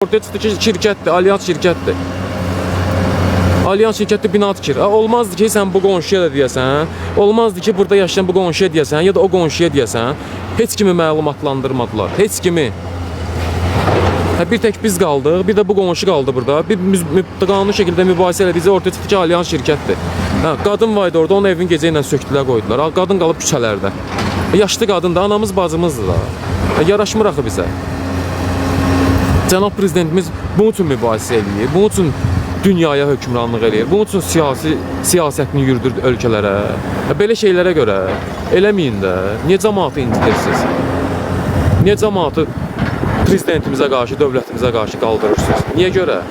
Ortaya çıxdı ki, şirkətdir, Alyans şirkətdir. Alyans şirkəti bina tikir. Ha, olmazdı ki, sən bu qonşuya da deyəsən, olmazdı ki, burada yaşayan bu qonşuya deyəsən, ya da o qonşuya deyəsən. Heç kimi məlumatlandırmadılar. Heç kimi. Hə, bir tək biz qaldıq, bir də bu qonşu qaldı burada. Bir qanuni şəkildə mübahisə elədikcə ortaya çıxdı ki, Alyans şirkətdir. Hə, qadın var idi orada, onun evini gecə ilə sökdülər, qoydular. Ha, qadın qalıb küçələrdə. Yaşlı qadın da, anamız bacımızdır da. Hə, yaraşmır axı bizə. Cənab prezidentimiz bunun üçün mübahisə eləyir, bunun üçün dünyaya hökmranlıq eləyir, bunun üçün siyasi siyasətini yürüdür ölkələrə. Hə, belə şeylərə görə eləməyin də. Niyə cəmaatı incidirsiniz? Niyə cəmaatı prezidentimizə qarşı, dövlətimizə qarşı qaldırırsınız? Niyə görə?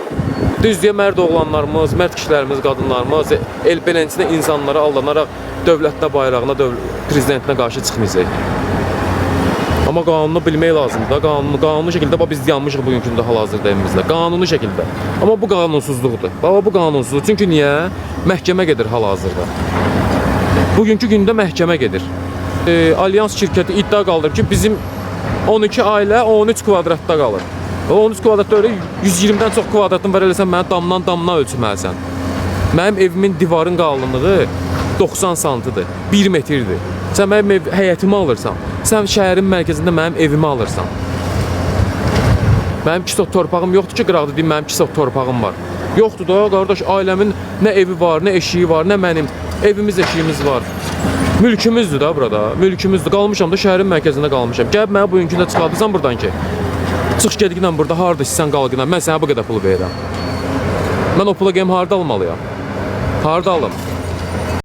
Düz deyə mərd oğlanlarımız, mərd kişilərimiz, qadınlarımız el beləsinə insanlara aldanaraq dövlətinə, bayrağına, prezidentinə qarşı çıxmayacaq. Amma qanunu bilmək lazımdır da. Qanunu, qanuni şəkildə bax biz yanmışıq bugünkü gündə hal-hazırda evimizdə. Qanuni şəkildə. Amma bu qanunsuzluqdur. Baba bu qanunsuzluq. Çünki niyə? Məhkəmə gedir hal-hazırda. Bugünkü gündə məhkəmə gedir. Alyans şirkəti iddia qaldırıb ki, bizim 12 ailə 13 kvadratda qalır. O 13 kvadratda öyle 120-dən çox kvadratın var eləsən məni damdan damına ölçməlisən. Mənim evimin divarın qalınlığı 90 santıdır, 1 metrdir. Sən mənim ev, həyətimi alırsan. Sən şəhərin mərkəzində mənim evimi alırsan. Mənim 2 sot torpağım yoxdur ki, qıraqda deyim mənim 2 sot torpağım var. Yoxdur da qardaş, ailəmin nə evi var, nə eşiyi var, nə mənim evimiz, eşiyimiz var. Mülkümüzdür da burada, mülkümüzdür. Qalmışam da şəhərin mərkəzində qalmışam. Gəlib mənə bugünkü gündə çıxardırsan burdan ki, çıx gediklə burada harda istəsən qal qına, mən sənə bu qədər pulu verirəm. Mən o pula geyim harda almalıyam? Harda alım?